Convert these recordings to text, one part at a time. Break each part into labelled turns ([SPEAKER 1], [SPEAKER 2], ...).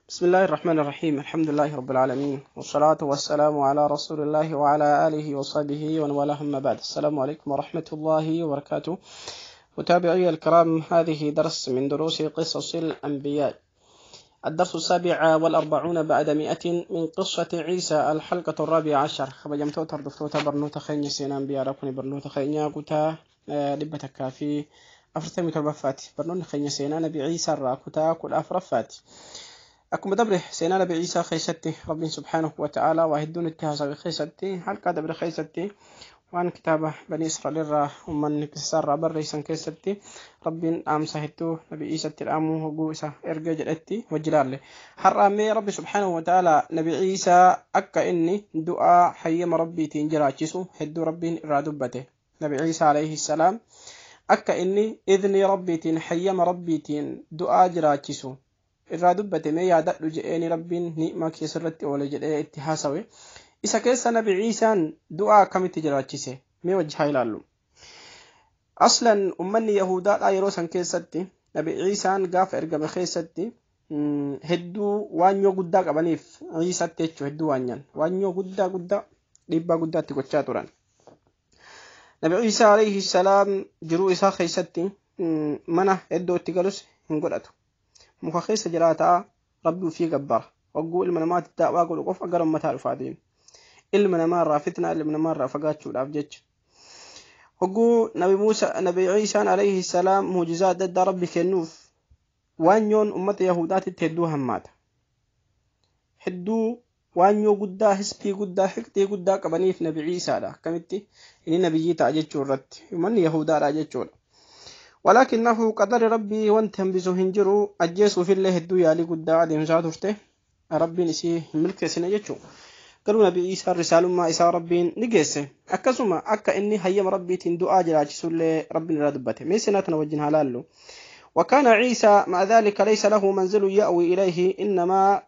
[SPEAKER 1] بسم الله الرحمن الرحيم. الحمد لله رب العالمين، والصلاة والسلام على رسول الله وعلى آله وصحبه ومن والاه، أما بعد. السلام عليكم ورحمة الله وبركاته. متابعي الكرام، هذه درس من دروس قصص الأنبياء، الدرس 147 من قصة عيسى، الحلقة 14. Kabajamtoota hordoftoota barnoota keenya seenaa anbiyaadha. Kuni barnoota keenya kutaa 147ffaati. Barnoonni keenya seenaa Nabi Ciisaa irraa kutaa 14ffaati. Akkuma dabre seenaa Nabi Ciisaa keessatti Rabbiin subhaanahu wa ta'aalaa waa hedduun itti haasawe keessatti, halqaa dabre keessatti waan kitaaba Bani Israa'el irraa uummanni irraa barreessan keessatti Rabbiin dhaamsa hedduu Nabi Ciisatti dhaamuu hogguu isa ergee jedhetti wajji ilaalle. Har'a mee Rabbi subhaanahu wa ta'aalaa Nabi Ciisaa akka inni du'aa hayyama Rabbiitiin jiraachisu hedduu Rabbiin irraa dubbate. Nabi Ciisaa alayhi salaam akka inni idnii Rabbiitiin, hayyama Rabbiitiin du'aa jiraachisu irraa dubbate. Mee yaadadhu je'eeni Rabbiin ni'maa keessarratti oole jedhee itti haasawe. Isa keessa Nabi Ciisaan du'aa akkamitti jiraachise mee wajji haa ilaallu. Aslan ummanni Yahudaadhaa yeroo san keessatti Nabi Ciisaan gaafa ergame keessatti hedduu waanyoo guddaa qabaniif Ciisatti jechuu, hedduu waanyan waanyoo guddaa guddaa dhiibbaa guddaa itti gochaa turan. Nabi Ciisaa alayhi salaam jiruu isaa keessatti mana iddoo itti galus hin godhatu. Muka keessa jiraataa Rabbi ofii gabbara. Wagguu ilma namaatti daawaa godhu qofa gara ummataa dhufaa deema. Ilma namaarraa fitnaa ilma namaarraa fagaachuudhaaf jecha. Hogguu Nabi Muusaa, Nabi Ciisaan alayhi salaam muujizaa adda addaa Rabbi kennuuf waanyoon ummata Yahudaatitti hedduu hammaata. Hedduu waanyoo guddaa, hisbii guddaa, hiqxii guddaa qabaniif Nabi Ciisaadha. Akkamitti inni nabiyyii ta'a jechuu irratti uummanni Yahudaadha jechuudha. Walaakinnahu qadari Rabbii wanti hambisu hin jiru, ajjeesuufillee hedduu yaalii guddaa adeemsaa turte, Rabbiin isii hin milkeessine jechuudha. Garuu Nabi Ciisaan risaalummaa isaa Rabbiin ni geesse. Akkasuma akka inni hayyama Rabbiitiin du'aa jiraachisullee Rabbiin irraa dubbate. Mee seenaa tana wajjin haa laallu. وكان عيسى مع ذلك ليس له منزل يأوي إليه، إنما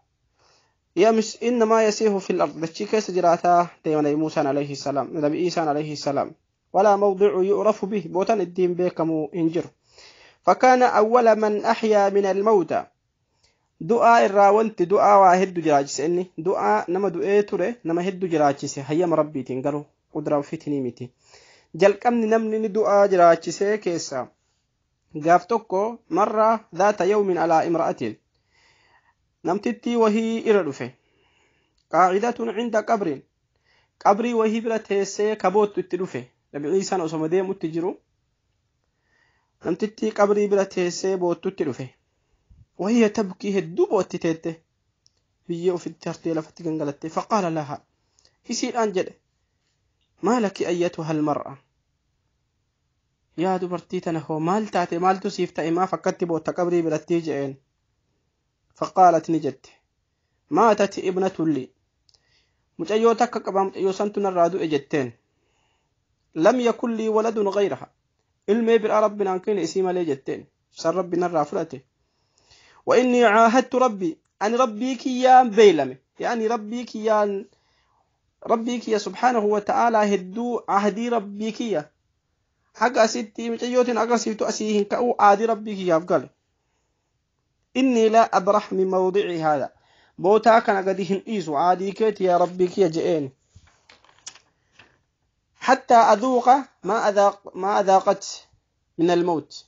[SPEAKER 1] يمس إنما يسيه في الأرض. دچي كيس جراتا ديما نبي موسى عليه السلام، نبي عيسى عليه السلام، ولا موضع يعرف به، بوتان الدين بكمو انجر. فكان أول من أحيا من الموتى. Du'aa irraa wanti du'aa waa hedduu jiraachise, inni du'aa nama du'ee ture nama hedduu jiraachise hayyama Rabbiitiin, garuu qudraa ofiitiin miti. Jalqabni namni ni du'aa jiraachisee keessa gaaf tokko marra dhaata yawmin alaa imra'atin, namtittii wahii irra dhufe, qaacidatun cinda qabrin, qabrii wahii bira teessee kaboottu itti dhufe. Nabi Ciisaan osoma deemutti jiru namtittii qabrii bira teessee boottutti dhufe. وهي تبكي، hedduu bootti teette, biyyee ofitti hartee lafatti gangalatte. فقال لها, isiidhaan jedhe, ما لك أيتها المرأة, yaa dubartii tana hoo maal taate, maaltu siif ta'e, maaf akkatti bootta qabrii birattii je'een. فقالت, ni jette, ماتت ابنة لي, mucayyoo takka qaba, mucayyoo santu narraa du'e jetteen. لم يكن لي ولد غيرها, ilmee biraa Rabbi naan kenne isii malee jetteen, san Rabbi narraa fudhate. وإني عاهدت ربي, أن ربي كيان بيلمي, يعني ربي كيان ربي كيا سبحانه وتعالى هدو عهدي ربي كيا حق أسيتي مجيوتين أقرسيتو أسيهن كأو عادي ربي كيا قال إني لا أبرح من موضعي هذا, بوتا كان قديهن إيسو عادي كيت يا ربي كيا جئين, حتى أذوق ما أذاقت من الموت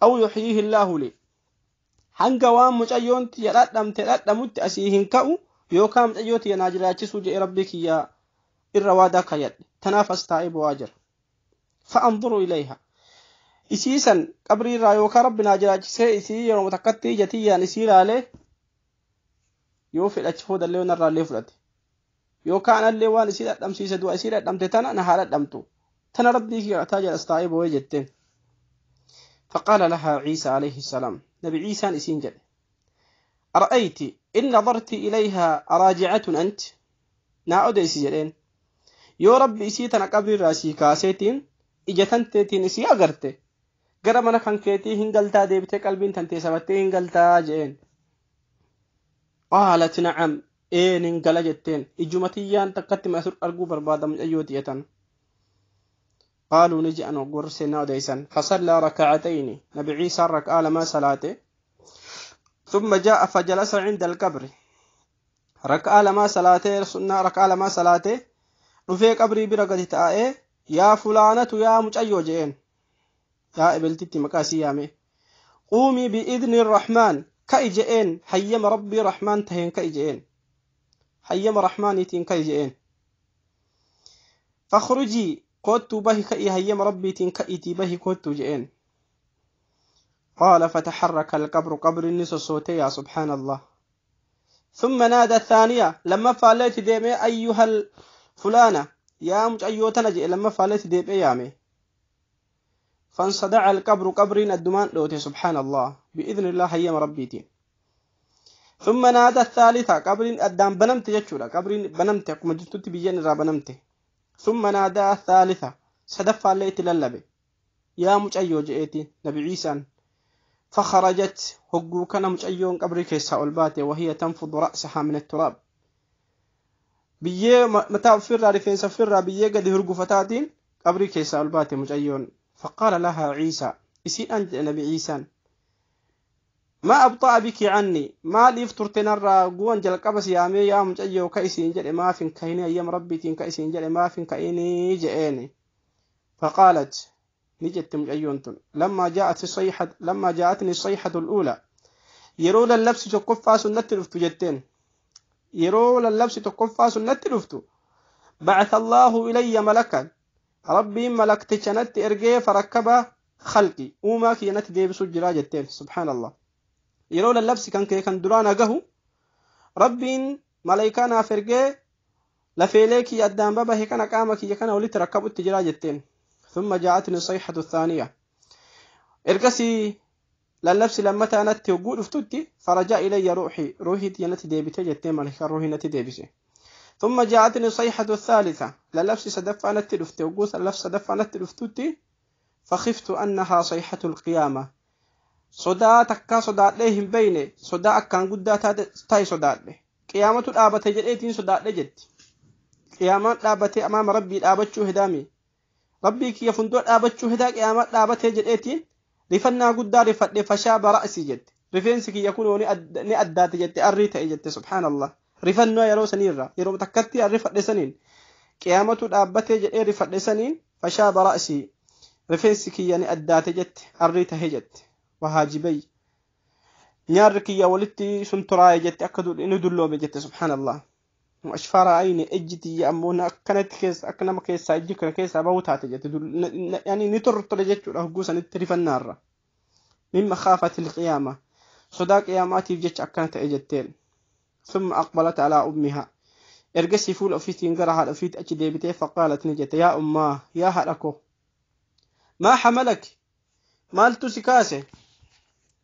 [SPEAKER 1] أو يحييه الله لي, hanga waan mucayyoon tiyya dhadhamte dhadhamutti asii hin ka'u yookaan mucayyoo tiyya naa jiraachisuu jedhe Rabbii kiyya irra waadaa kayyadhe, tanaaf as taa'ee bo'aa jira. فأنظر إليها, isii san qabrii irraa yookaan Rabbi naa jiraachisee isii yeroo takkatti ija tiyyaan isii ilaalee, yoo fedhachi foodallee narraallee fudhate yookaan allee waan isii dhadhamsiise du'a isii dhadhamte tana na haa dhadhamtu, tana Rabbii kiyya taa jedha as taa'ee bo'ee jetteen. فقال لها عيسى عليه السلام, نبي عيسى إسين جل, أرأيت إن نظرت إليها أراجعة أنت؟ نا أديسي جلين, yoo Rabbi isii tana qabrii irraa sii kaaseetiin ija tanteetiin isii agarte, gara mana kan keetii hin galtaa, deebitee qalbiin tantee sabattee hin galtaa jeen. قالت نعم, een hin gala jetteen, ijuma tiyyaan takkatti masur arguu barbaada mucayyoo tiyatan. قالوا ni je'an warri seenaa odeysan, فصلى ركعتين, Nabi Ciisaan rak'aa lama salaate. ثم جاء فجلس عند القبر ركعة لما صلاته سنة ركعة لما صلاته رفي قبري برقد تآئه يا فلانة يا مجأيو جئين يا إبلتي مكاسي يامي قومي بإذن الرحمن كأي جئين حيم ربي رحمن تهين كأي جئين حيم رحمن تين كأي جئين فاخرجي كوتو به كأي هيم ربي تين كأي تي به كوتو جئين قال فتحرك القبر قبر النسوسوتي يا سبحان الله ثم نادى الثانية لما فعلت ديمي أيها الفلانة يا مجأيوتنا جئ لما فعلت ديمي يامي فانصدع القبر قبر الدمان لوتي سبحان الله بإذن الله هيم ربيتي ثم نادى الثالثة قبر الدام بنمت جتشورا قبر بنمت كما جتوتي بيجن را بنمت ثم نادى الثالثة صدف عليت للبي يا مجأيو جئتي نبي عيسى فخرجت هجو كان مجأيون قبر كيسا أولباتي وهي تنفض رأسها من التراب بيه متى فرا رفين سفرا بيه قد هرقو فتاتين قبر كيسا أولباتي مجأيون فقال لها عيسى إسي أنت نبي عيسى ما أبطأ بك عني ما لي فترتنا الراقوان جل قبس يا مي يا مجأيو كيسين جل ما فين كيني أيام ربي تين كيسين جل ما فين كيني جئيني فقالت نجت مجأيون لما جاءتني الصيحة الأولى يرول اللبس تكفى سنة رفتو جتين يرول اللبس تكفى سنة رفتو بعث الله إلي ملكا ربي ملكت إرجي فركب خلقي وما كينت دي بسجرا جتين سبحان الله يرول اللبس كان كان درانا قهو ربي ملائكانا فرجي لفيليكي أدام بابا كان قامك كان ولي تركبوا التجرا جتين ثم جاءتني الصيحة الثانية إرقسي للنفس لما تانت وقول افتتي فرجع إلي روحي روحي تينتي ديبتي جتين ملكا روحي نتي ديبسي ثم جاءتني الصيحة الثالثة للنفس سدفع نتي لفتي وقول اللفس سدفع نتي لفتتي فخفت أنها صيحة القيامة صدا تكا صدا ليهم بيني صدا أكان قد تاي صدا لي قيامة الآبة جلئتين صدا لجت قيامة الآبة أمام ربي الآبة هدامي ربي كي فندور آبتشو هداك يا ما آبته جدتين رفنا قدار رفت فشاب رأسي جد رفنسك يكون ني أدات جد أريت جد سبحان الله رفنا يرو سنيرة يرو تكتي الرفت لسنين قيامة آبته جد رفت لسنين فشاب رأسي رفنسك يعني أدات جد أريت هجد وهاجبي نيارك يا ولدتي سنتراي جد أكدو إنه دلو بجد سبحان الله وأشفار عيني أجتي أمونا كانت كيس أكنا ما كيس أجي كنا كيس أبو تاتجت يعني نتر ترجت له جوس نترف النار من مخافة القيامة صداق قياماتي بجت أكنت أجتين ثم أقبلت على أمها إرجسي فول أفيت ينقرها الأفيت أجدي بتي فقالت نجت يا أماه يا هلكو ما حملك مالتو سكاسة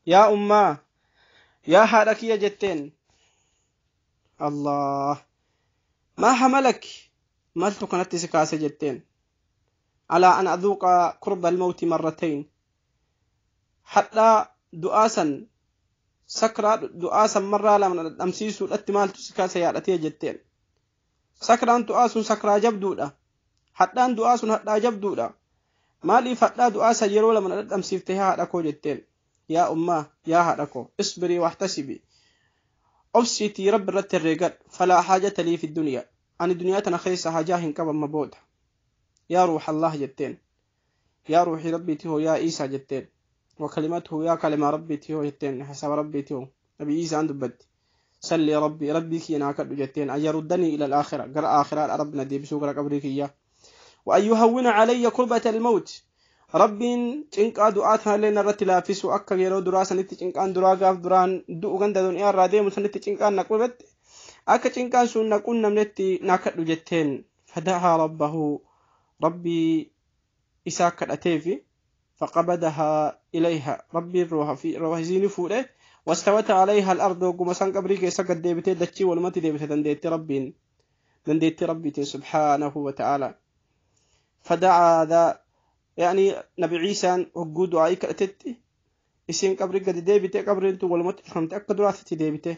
[SPEAKER 1] يا أماه يا هلك يا جتين الله ما حملك مالتو كانت سكاسة جتين على أن أذوق قرب الموت مرتين حتى دؤاسا سكرة دؤاسا مرة لما أمسيسو الأتمال تسكاسة يا الأتي جتين سكران دؤاس سكرة جبدودة حتى دؤاس حتى جبدودة مالي فتا دؤاسا يرو لما أمسيفتها هدكو جتين يا أمه يا هدكو اصبري واحتسبي أبسيتي رب رت الرجال فلا حاجة لي في الدنيا عن الدنيا تنخيس حاجة كبر مبود يا روح الله جتين يا روحي ربي تهو يا عيسى جتين وكلمته يا كلمة ربي تهو جتين حسب ربي تهو نبي عيسى عند بد سلي ربي ربي كي ناكد جتين أيردني إلى الآخرة قرأ آخرة ربنا دي بسوق قبرك إياه وأن يهون علي كربة الموت ربين cinqaa du'aa tanallee narratti laaffisu akka yeroo duraa sanitti cinqaan duraa gaaf duraan du'u ganda duniyaa irraa deemu sanitti cinqaan naqubatti akka cinqaan sun naquun namnetti nakadhu jetteen fadahaa rabbahu rabbii isaa kadhateefi faqabadahaa ilayha rabbiin ruuha fi ruuha isiini fuudhe wastawata alayha al-ardu oguma san qabrii keessa gad deebitee dachii walumatti deebite dandeetti rabbiin dandeetti rabbiitiin subhaanahu wa ta'aala fadacaa daa يعني نبي عيسى وجود دعائي كأتت إسين قبري قد ديبته قبري انتو ولمت فهمت أكد راثتي ديبته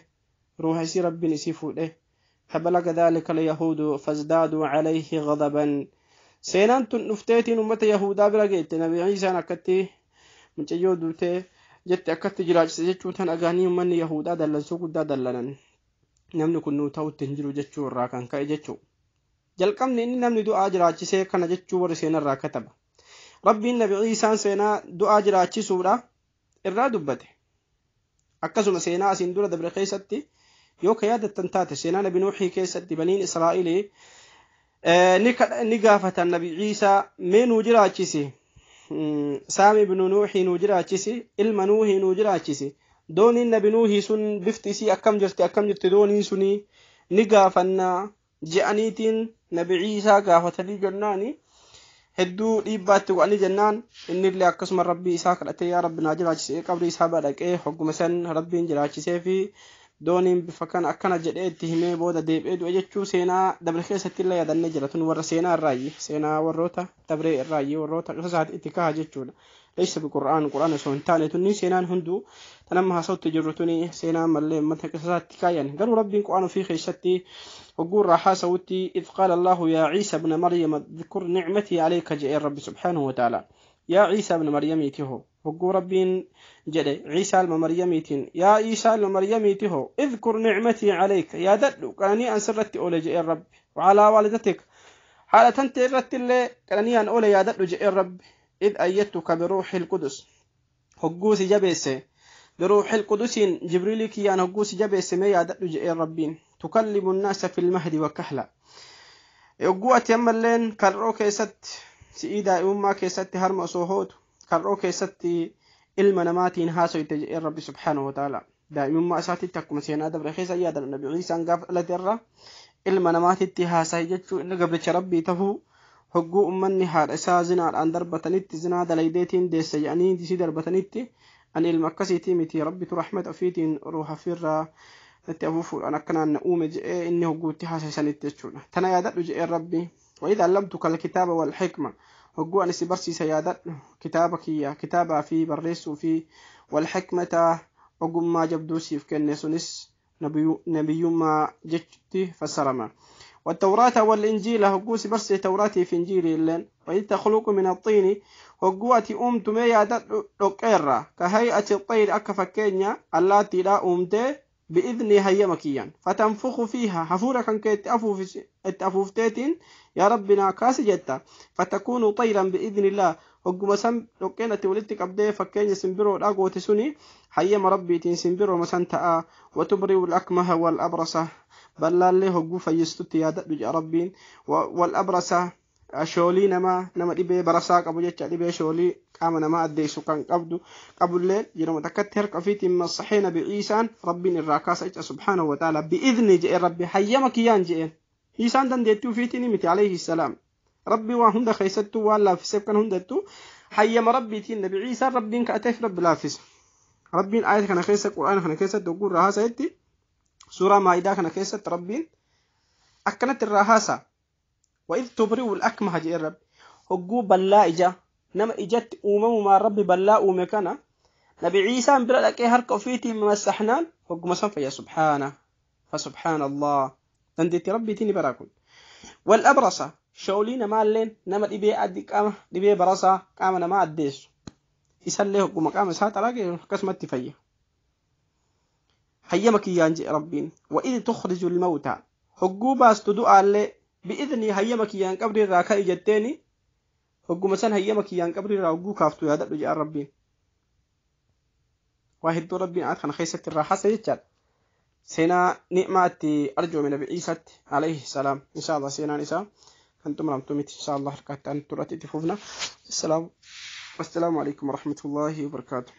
[SPEAKER 1] روح يسي ربي نسيفو له فبلغ ذلك اليهود فازدادوا عليه غضبا سينان نفتيتين أمة يهودا برقيت نبي عيسى نكتي من تجودوته Jette akkatti jiraachise jechuu tan dhagahanii uummanni Yahudaa dallansuu guddaa dallanan. Namni kun nuu ta'utti hin jiru jechuu irraa kan ka'e jechuu. Jalqabni inni namni du'aa jiraachisee kana jechuu warri seenarraa kataba. Rabbiin Nabi Iisaan seenaa du'aa jiraachisuudha irraa dubbate. Akkasuma seenaa asiin dura dabre keessatti yoo ka yaadattan taate seenaa Nabi Nuuxii keessatti baniin Israa'ilii ni gaafatan Nabi Iisaa mee nuu jiraachisi. Saami ibnu Nuuxii nuu jiraachisi, ilma Nuuhii nuu jiraachisi. Dooniin Nabi Nuuhii sun bifti isii akkam jirti dooniin sunii ni gaafannaa je'aniitiin Nabi Iisaa gaafatanii jennaani hedduu dhiibbaatti godhanii jennaan innillee akkasuma rabbii isaa kadhatee yaa rabbi naa jiraachisee qabrii isaa badhaqee hogguma san rabbiin jiraachisee fi dooniin bifa kana akkana jedhee itti himee booda deebi'ee du'e jechuu seenaa dabre keessatti illee yaadannee jira tun warra seenaa irraayyi seenaa warroota dabree irraayyi warroota qisasaati itti kaha jechuudha. Leessa biqur'aan qur'aan osoo hin taane tunni seenaan hunduu tan amma haasawutti jirru tuni seenaa mallee mata qisasaatti kaayan garuu rabbiin qur'aan ofii keessatti hogguu irraa haasawutti idh qaala allahu yaa ciisa ibna maryama dhkur nicmatii alayka jedhee rabbi subhaanahu wa ta'ala. Yaa Ciisa ibna Maryamiiti hoo hogguu rabbiin jedhe Ciisaa ilma Maryamiitiin yaa Ciisaa ilma Maryamiiti hoo idhkur nicmatii alayka yaadadhu qananii an sirratti oole jedheen rabbi wacalaa waalidatik haadha tante irratti illee qananii an oole yaadadhu jedheen rabbi id ayyattuka biruuxi lqudus hogguu si jabeesse biruuxi lqudusiin jibriilii kiyyaan hogguu si jabeesse mee yaadadhu jedheen rabbiin tukallimu nnaasa fi lmahdi wakahla hogguu ati ammalleen karroo keessatti si'ii daa'imummaa keessatti harma osoo hootu karroo keessatti ilma namaatiin haasoyte jedheen rabbi subhaanahu wa ta'ala daa'imummaa isaatitti akkuma seenaa dabre keessa yaadan nabi Ciisaan gaafa dhalate irra ilma namaatitti haasaye jechuu inni gabricha rabbii tahuu hogguu ummanni haadha isaa zinaadhaan darbatanitti zinaa dalaydeetiin deesse jedhanii disii darbatanitti ani ilma akkasiitii miti rabbitu rahmata ofiitiin ruuha ofirraa natti afuufuudhaan akkanaan na uume jedhee inni hogguutti haasayisanitti jechuudha tana yaadadhu jedheen rabbi وإذا علمتك الكتاب والحكمة هقو أن سبرسي سيادة كتابك يا كتابة في بريس في والحكمة أقوم ما جبدوسي في كنسونس نبي ما جتي فسرما والتوراة والإنجيل هقو سبرسي توراتي في إنجيلي اللين وإذ تخلق من الطين هقو أتي أمت ميا دقيرة كهيئة الطير أكفكينيا التي لا أمته بإذن هيمكيا فتنفخ فيها حفورة كان كي أفوفتين يا ربنا كاس جتا فتكون طيرا بإذن الله وقم سم لقينا تولدتك أبدي فكين سنبرو الأقوى تسوني حيما ربي تنسنبرو مسنتا وتبرئ الأكمه والأبرصة بل لا له هقو فيستت يا دبج ربين والأبرصة shoolii nama dhibee barasaa qabu jecha dhibee shoolii qaama namaa addeessu kan qabdu qabullee yeroo takkatti harka ofiitiin masaxee nabi Ciisaan rabbiin irraa kaasa jecha subhaanahu wa ta'ala bi'idni jedheen rabbi hayyama kiyyaan jedheen Ciisaan dandeettii ofiitiin miti alayhi salaam rabbi waan hunda keessattuu waan laaffiseef kan hundattuu hayyama rabbiitiin nabi Ciisaan rabbiin ka'ateef rabbi laaffise rabbiin ayata kana keessa quraana kana keessatti hogguu irraa haasayetti suuraa maa'idaa kana keessatti rabbiin akkanatti irraa haasa وإذ تبرئ الأكمه جاء الرب هجو بلا إجا نما إجت أمم ما ربي بلا أمكنا نبي عيسى بلا لك هرك فيتي مسحنا هجو مسن فيا سبحانه فسبحان الله تندتي ربي تيني براكن والأبرصة شولينا مالين نما دبي أدي قام دبي برصة قام نما أديس يسله هجو مقام سات راجل قسمت فيا هيمك يا ربين وإذ تخرج الموتى هجو باس تدعى اللي بإذني هيمك يان قبري راكا إجتيني هقو مثلا هيمك يان قبري راقو كافتو يا دب جاء ربي واحد ربي عاد خنا خيسة الراحة سيتشال سينا نعمة أرجو من نبي عيسى عليه السلام إن شاء الله سينا نساء أنتم رمتم إن شاء الله حركات أن ترتي تفوفنا السلام والسلام عليكم ورحمة الله وبركاته.